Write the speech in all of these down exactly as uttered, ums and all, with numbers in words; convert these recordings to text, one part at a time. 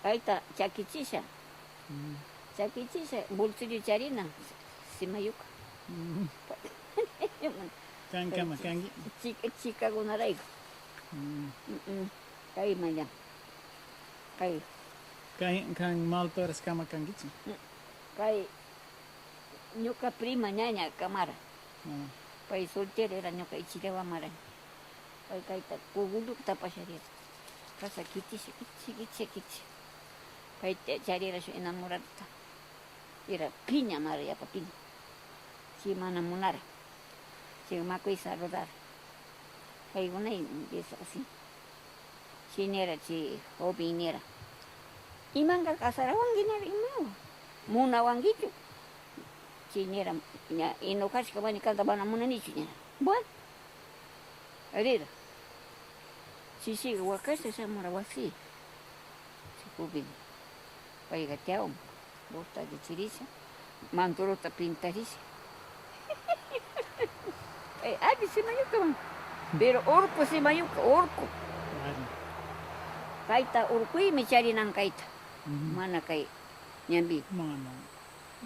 Kayta chakichisha. Mm. Chakichisha, bolsillo charina, simayuka. Mm. Kankama kanki. Chi-, chikakunarayku. Mm. Mm, mm. Kay maya. Kay. Kay, kan malta horaskama kankichu? Mm. Kay ñuka prima ñaña kamara. Ah. Pay soltera era, ñuka ichilla wamara. Pay kayta kugulluta pasarira. Kasa kitisha, kitisha, kitisha, kitisha. Pay te-, charira shuk enamoradota. Era piña mara, yapa piña. Chay mana munara. Chay makuy saludara. Kaykunay, eso así. Chay nira, chay joven nira. Imanka casarawanki nira, imawan? Munawankichu? Chay nira, ña enojashka, mani kanta mana munanichu nira. Bueno. Rira. Chishiga wakasha shamura wasi. Chikupi payga tiyawan. Blusta allichirisha. Mantorota pintarisha. Eh, alli simayukaman. Pero urku simayuka, urku. Claro. Kayta urkuymi charinan kayta. Ujú. Mana kay ñambi. Mana.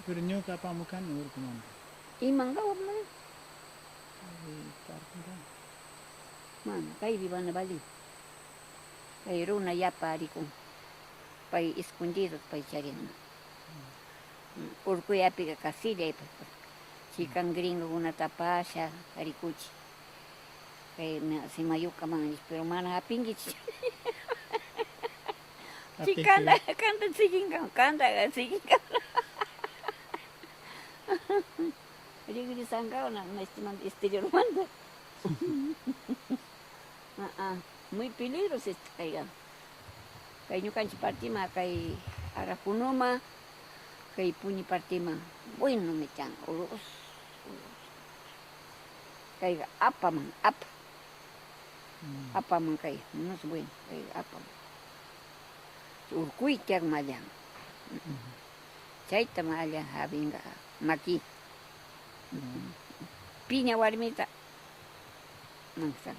Pero ñuka apamukani urkumanta. Imanka urkumanta? Ay, tarpura. Mana, kaypi mana valin. Kay runa yapa rikun. Pay escondido pay charinman. Urkuyapiqa kasilla aypakun. Chikan gringokunata pasha rikuchi. Kay na-, simayukaman, pero mana apinkichu. Chikanta, kanta chikinkan, kanta chikinkan. Regresankawan na, na, este man-, exteriormanta. Ah, ah, muy peligroso este kayqa. Kay ñukanchik partima, kay Arakunuma, kay Puñi partima, buenomi tiyan, urus, urus. Kayqa apaman, apa. Mm. Apaman kay, menos bueno, kay apaman. Urkuy tiyan mallan. Mm. Chayta mallan havinqa maki. Mm. Piña warmita. Mansan.